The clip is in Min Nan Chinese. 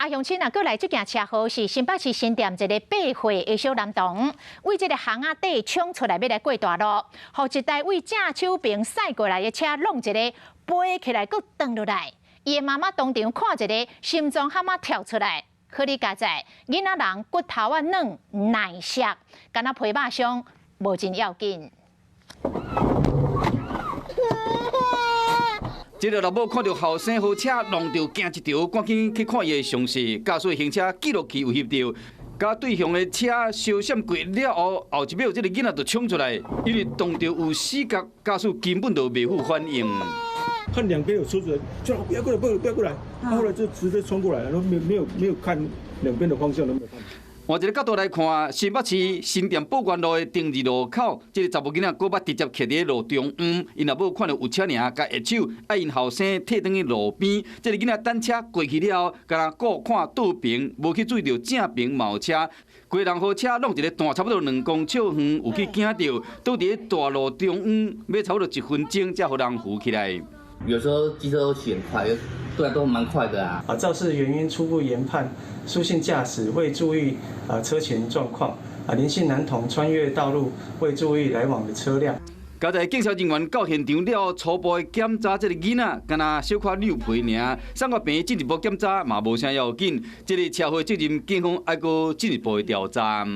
啊，鄉親啊，閣來這件車禍是新北市新店一个8歲的小男童，對這个巷仔底衝出來欲來過大路，予一台對正手爿駛過來的車挵一个飛起來，閣轉落來。伊的媽媽當場看一个心臟喊仔跳出來。好佳哉，囡仔人骨頭仔軟耐摔，敢若皮肉傷無真要緊。這个老母看著後生予車挵著驚一趒，趕緊去看伊的傷勢，駕駛行車記錄器有翕著，佮對向的車相閃過了後，後一秒這个囡仔就衝出來，因為撞著有死角，駕駛根本就袂赴反應。看兩邊有車子，叫不要過來，不要不要過來，後來就直接衝過來，然後沒有看兩邊的方向都沒有看。換一个角度來看，新北市新店寶源路的丁字路口，這个查某囡仔閣捌直接徛佇路中央，𪜶老母看著有車爾，共下手，愛𪜶後生退轉去路邊。這个囡仔等車過去了後，敢若顧看倒爿，無去注意著正爿嘛有車，規人予車挵一个彈差不多2公尺遠，有去驚著，倒佇咧大路中央，欲差不多一分鐘才予人扶起來。有時候機車都騎很快，對，都蠻快的啊。啊，肇事原因初步研判，粗心駕駛未注意啊車前狀況，啊林姓男童穿越道路未注意來往的車輛。佳哉警消人員到現場了後，初步檢查這个囡仔，敢若小可扭皮爾，送到病院進一步檢查嘛無啥要緊。這个車禍責任，警方愛閣進一步的調查。